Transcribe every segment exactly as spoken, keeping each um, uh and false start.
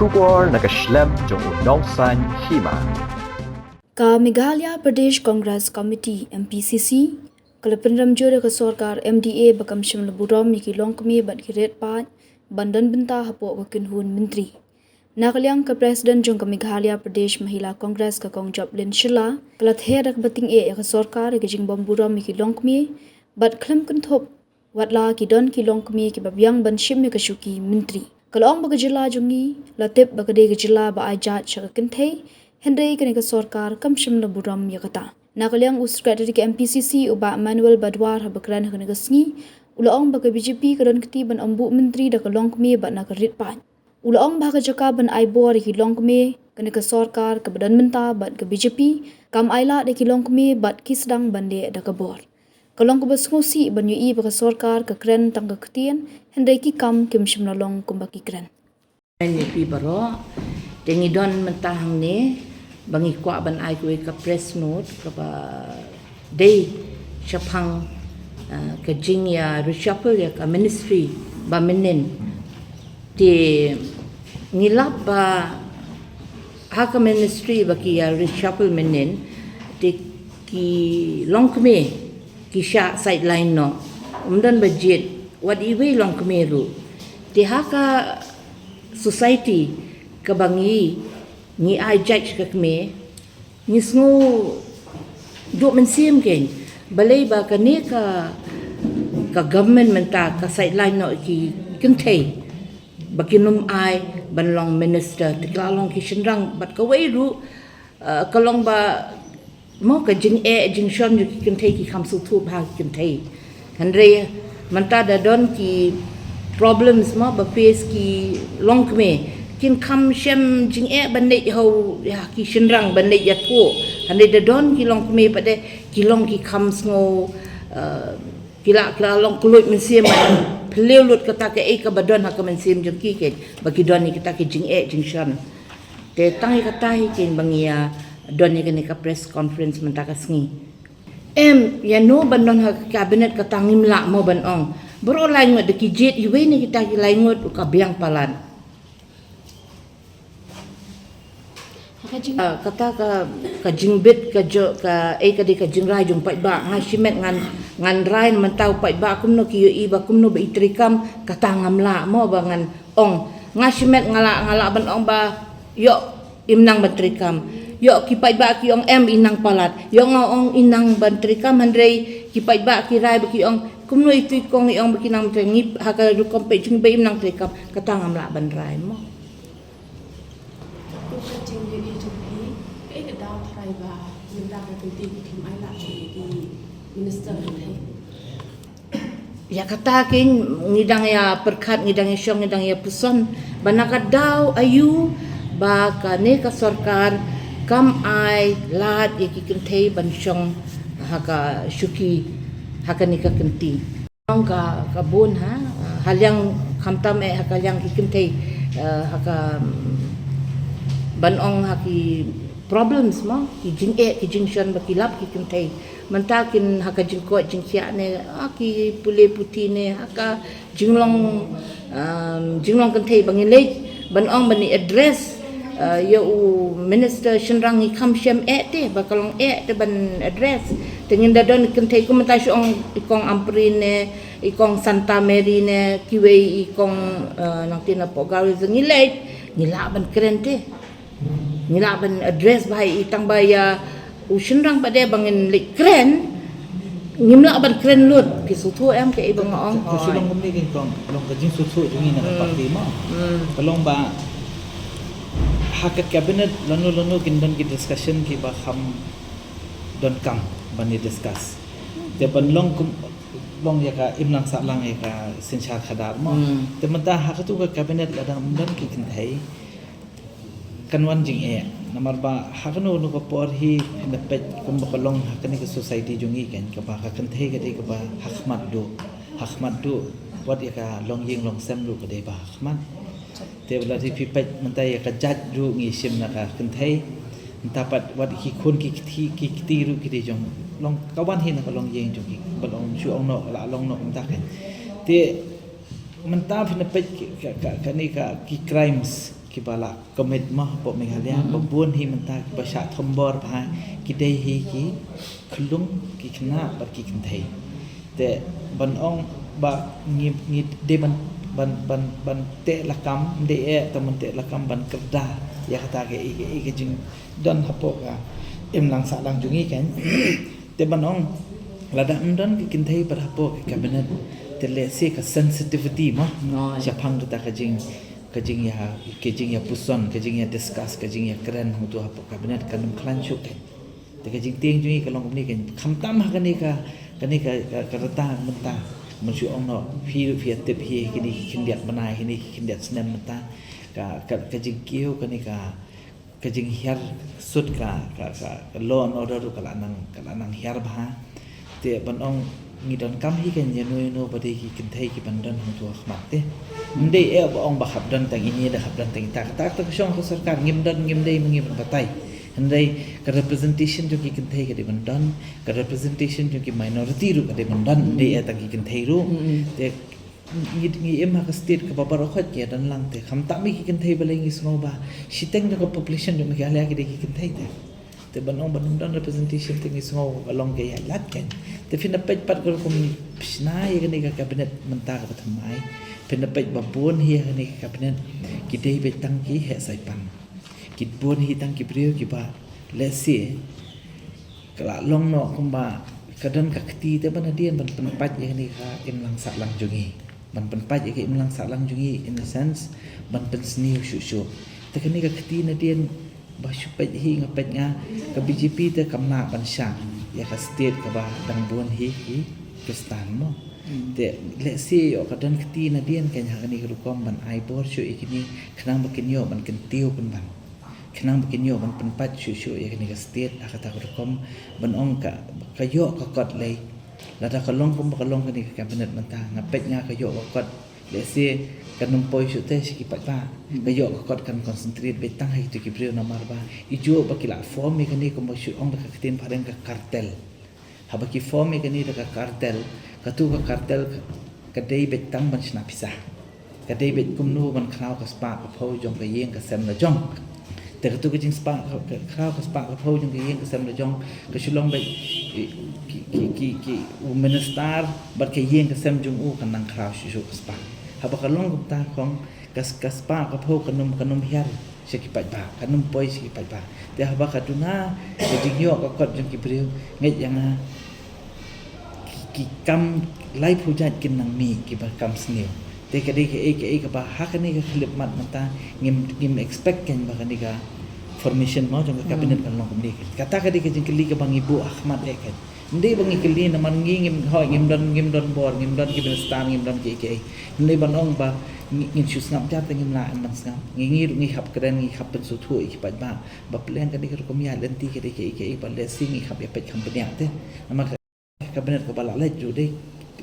Khubor na ka shlem jong u Nongsaiñ Hima. Ka Meghalaya Pradesh Congress Committee, M P C C, ka la pynrem jur ïa ka sorkar M D A ba kam shym la burom ïa ki longkmie bad ki riewpaid ban don bynta hapoh ka kynhun myntri. Na ka liang ka President jong ka Meghalaya Pradesh Mahila Congress ka Kong Joplin Shylla ka la ther da kaba tyngeh ïa ka sorkar ïa ka jingbym burom ïa ki longkmie bad khlem kynthup wat la ki don ki longkmie kiba biang ban shim ïa ka shuki myntri. Ka la ong ba ka jylla jong ngi la tip ba ka dei ka jylla ba ai jait sha ka kynthei, hynrei kane ka sorkar kam shym la burom ïa kata. Na ka liang u Secretary ka M P C C u Bah Manuel Badwar haba kren ha kane ka sngi, u la ong ba ka B J P ka don kti ban ym buh myntri da ka longkmie bad na ka riewpaid. U la ong ba ha ka jaka ban ai bor ïa ki longkmie, kane ka sorkar kaba don mynta bad ka B J P kam ailad ïa ki longkmie bad ki sdang ban leh da ka bor. Ka long kaba sngewsih ban ïohi ba ka sorkar ka kren tang ka ktien, hynrei ki kam kim shym la long kumba ki kren. Ngan ïa phi baroh, te ngi don mynta hangne ba ngi kwah ban ai kawei ka press note kaba dei shaphang, ah, ka jingïa reshuffle ïa ka ministry ba mynnin. Te ngi lap ba ha ka ministry ba ki ïa reshuffle mynnin, te ki longkmie ki shah sideline noh. Ym don ba jied wat iwei longkmie ruh. Te ha ka society kaba ngi, ngi ai judge ka kmie, ngi sngew duh mynsiem kein. Balei ba kane ka, ka government mynta ka sideline noh ki kynthei ba kin ym ai ban long minister, te ki la long ki shynrang bad kawei ruh, eh, ka long ba mo ka jingeh jingshon jong ki kynthei ki kham sngewthuh ha ki kynthei. Hynrei mynta da don ki problems mo ba face ki longkmie, kin kham shem jingeh ban leit ha u, ïa ki shynrang ban leit ïathuh. Hynrei da don ki longkmie pat de ki long ki kham sngew, eh, ki la, ki la long kylluid mynsiem ban pynlong lut kata kaei kaba don ha ka mynsiem jong ki kein ba ki don ïa kata ka jingeh jingshon. Te tang ïa kata hi kein ba ngi ïa don ïa kane ka press conference mynta ka sngi. Em, ïa no ban don ha ka cabinet kata ngim lah mo ban ong. Baroh lai ngut da ki jied iwei na kita ki lai ngut u ka biang palat. Ha ka jing- Ah, kata ka, ka jingbit ka jong, ka, eh, ka dei ka jingrai jong paidbah, nga shimet ngan, ngan rai na mynta u paidbah kumno ki ïohi ba kumno ba i treikam, kata ngam lah mo ba ngan ong. Nga shimet nga lah, nga lah ban ong ba ïoh im nang ban treikam. Ïoh ki paidbah ki ong em i nang palat. Ïoh nga ong i nang ban treikam, hynrei ki paidbah ki rai ba ki ong kumno itu i kong i ong ba ki nang ban treikam, ngi ha ka rukom peit jong ngi ba im nang treikam. Kata ngam lah ban rai mo. Ka jingïohi jong phi, kaei ka daw tharai ba mynta ka kynti ki khlem ai lad ïa ki minister kynthei? Ïa kata kein ngi dang ïa pyrkhat, ngi dang ïa shong, ngi dang ïa puson ba na ka daw aïu ba kane ka sorkar kam ai lad ïa ki kynthei ban shong ha ka shuki ha kane ka kynti. Ong ka, ka bun ha, ha liang khamtam eh ha ka liang ki kynthei, eh, ha ka, mm, ban ong ha ki problems mo, ki jingeh, ki jingshon ba ki lap ki kynthei. Mynta kin ha ka jingkoit jingkhiah ne, ha ki pule puthi ne, ha ka jinglong, um, jinglong kynthei ba ngin leit ban ong ban i address, uh, ïa u minister shynrang ngi kham shem eh te, ba ka long eh te ban address. Te ngin da don kynthei kum mynta shu ong i kong Ampareen ne, i kong Santa Mary ne, kiwei i kong, uh, nangta na Pokgarwi, ngi leit, ngi lah ban kren te. Ngi lah ban address ba i tang ba ïa u shynrang pat de ba ngin leit kren. Ngim lah ban kren lut, ki sngewthuh em kaei ba nga ong. Ka shu long kumne kein kong, long ka jingsngewthuh jong ngi na ka party mo. Hmm. Ka long ba ha ka cabinet lano lano kin don ki discussion kiba kham donkam ban ïa discuss. Te ban long kum, long ïa ka imlang sahlang ïa ka synshar khadar mo. Hmm. Te mynta ha katu ka cabinet la dang don ki kynthei. Kan wan jingeh. Namar ba ha kano kano ka por hi, phin da peit kumba ka long ha kane ka society jong ngi kein, kaba ka kynthei ka dei kaba ha khmat duh. Ha khmat duh, wat ïa ka longïing longsem ruh ka dei ba ha khmat. Te ba la dei phi peit mynta ïa ka jait ruh ngi shim na ka kynthei. Mynta pat wat ki khun ki kti, ki kti ruh ki dei jong, long ka wan hi na ka longïing jong ki, ba long shu ong noh, la long noh mynta kein. Te mynta phin da peit ki, ka, ka, kane ka, ki crimes. kiba la commit mo hapoh Meghalaya, ba bun hi mynta kiba shah thombor bha, ki dei hi ki khyllung, ki khynnah bad ki kynthei. Te ban ong ba ngi, ngi dei ban, ban, ban, ban teh lakam, dei eh tang ban teh lakam ban kyrda ïa kata ka, ïa ka, ïa ka jingdon hapoh ka imlang sahlang jong ngi kan. Te ban ong lada ym don ki kynthei pat hapoh ka cabinet, te lehse ka sensitivity mo shaphang kata ka jing, ka jingïa, ka jingïa puson, ka jingïa discuss, ka jingïa kren hangtu hapoh cabinet kan ym khlaiñ shuh kan. Te ka jingtieng jong ngi ka long kumne kan, khamtam ha kane ka, kane ka, ka, ka rta mynta. Mynshuwa ong noh, phi ruh phi ïa tip hi, kine ki khyndiat bnai, kine ki khyndiat snem mynta, ka, ka, ka jingkiew kane ka, ka jinghiar sut ka, ka, ka, ka law and order ruh ka la nang, ka la nang hiar bha. Te ban ong ngi donkam hi kan ïano ïano ba dei ki kynthei ki ban don hangtu ha khmat te. Ym dei eh ba ong ba hap don tang ine, da hap don tang ita. Kata, kata ka shong ha ka sorkar, ngim don, ngim dei ma ngi ban batai. Hynrei ka representation jong ki kynthei ka dei ban don, ka representation jong ki minority ruh ka dei ban don, ym dei eh tang ki kynthei ruh. Te ngi, ngi im ha ka state kaba baroh khoit ki ïa don lang te. Khamtam ïa ki kynthei balei ngi sngew ba shiteng jong ka population jong Meghalaya ki dei ki kynthei te. Te ban ong ban ym don representation te ngi sngew ka long ka ïaid lad kan. Te phin da peit pat ka rukom pynshna ïa kane ka cabinet mynta kaba thymmai. Phin da peit ba bun hi ha kane ka cabinet ki dei beit tang ki heh saipan. Ki bun hi tang ki briew kiba lehse ka la long noh kumba ka don ka kti te ban hadien ban pynpait ïa kane ka imlang sahlang jong ngi. Ban pynpait ïa ka imlang sahlang jong ngi, in a sense, ban pynsniew shuh shuh. Te kane ka kti nadien ba shu peit hi nga peit nga, ka B J P te kam lah ban shah ïa ka state kaba dang bun hi ki Khristan mo. Te lehse ïoh ka don kti nadien kan ha kane ka rukom ban ai bor shuh ïa kine khnang ba kin ïoh ban kyntiew pynban. Khnang ba kin ïoh ban pynpait shuh shuh ïa kane ka state ha kata ka rukom ban ong ka, ka ïoh ka kot lei. Lada ka long kumba ka long kane ka cabinet mynta, nga peit nga ka ïoh ka kot, lehse kan ym poi shuh te sha ki paidbah. Ka ïoh ka kot kan concentrate beit tang ha kito ki briew namar ba i juh ba ki la form ïa kane kumba shu ong da ka ktien phareng ka cartel. Haba ki form ïa kane da ka cartel, katu ka cartel ka, ka dei beit tang ban shna pisa. Ka dei beit kumno ban khraw ka spah ka phew jong ka ïing ka sem la jong. Te katu ka jingspah ka, ka khraw ka spah ka phew jong ka ïing ka sem la jong ka shu long beit ki, ki, ki, ki, u minister bad ka ïing ka sem jong u kan nang khraw shuh shuh ka spah. Haba ka long kumta khong, ka, ka spah ka phew kan ym, kan ym hiar sha ki paidbah, kan ym poi sha ki paidbah. Te haba ka duna ka jingïoh ka kot jong ki briew, ngeit ïa nga ki, ki kam laiphew jait kin nang mih kiba kam sniew. Te ka dei kaei kaei kaba ha kane ka khyllipmat mynta ngim, ngim expect kan ba kane ka formation mo jong ka cabinet kan long kumne kan. Kata ka dei ka jingkylli kaba ngi buh ha khmat eh kan. Ym dei ba ngi kylli namar ngi ngim, hooid, ngim don, ngim don bor, ngim don ki minister, ngim don kiei kiei. Ym dei ban ong ba ngi, ngin shu sngap jar te ngim lah em ban sngap. Ngi, ngi ruh ngi hap kren, ngi hap pynsngewthuh ïa ki paidbah ba pleng kane ka rukom ïaid lynti ka dei kaei kaei ba lehse ngi hap ïa peit kham bniah te. Namar ka cabinet kaba la leit ruh dei,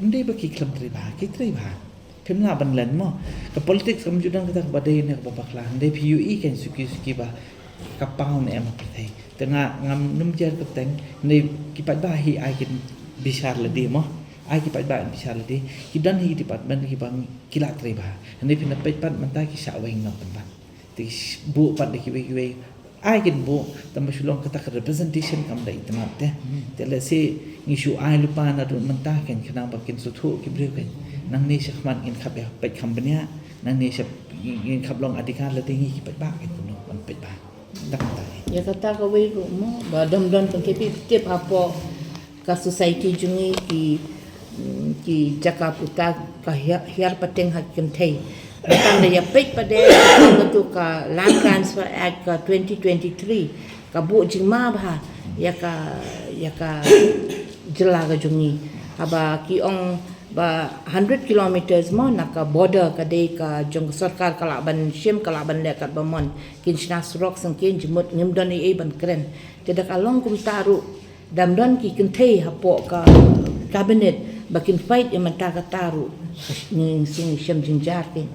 ym dei ba ki khlem trei bha, ki trei bha. Phim lah ban len mo. Ka politics kam ju don kata kaba dei ne kaba bakla. Hynrei phi ïohi kan suki suki ba ka paw ne em ha pyrthei. Te nga ngam nym jer kyrteng, hynrei ki paidbah hi ai kin bishar lade mo. Ai ki paidbah kin bishar lade. Ki don hi department kiba ki la trei bha. Hynrei phin da peit pat mynta ki shah weng noh pynban. Te ki buh pat da kiwei kiwei. Ai kin buh, tang ba shu long kata ka representation kam da itynnad te. Te lehse ngi shu ai lypa naduh mynta kan khnang ba kin sngewthuh ki briew kan. Nangne shakhmat ngin khap ïa peit kham bniah, nangne sha ngin khap long adhikar lade ngi ki paidbah kan kumno ban peit bha. Tang mynta hi. Ïa kata kawei ruh mo, ba dang don pynkepi tip hapoh ka society jong ngi ki, mm, ki jaka puta ka hiar, hiar pateng ha ki kynthei. Tang da ïa peit pat de katu ka Land Transfer Act ka twenty twenty-three ka buh jingma bha ïa ka, ïa ka jylla ka jong ngi. Haba ki ong ba hundred kilometers mo na ka border ka dei ka jong ka sorkar ka lah ban shim ka lah ban leh katba mon. Kin shna surok sngewthuh jingmut ngim don ei ei ban kren. Te da ka long kumta ruh dang don ki kynthei hapoh ka cabinet ba kin fight ïa mynta kata ruh. Ngi sngewsih shem jynjar kin.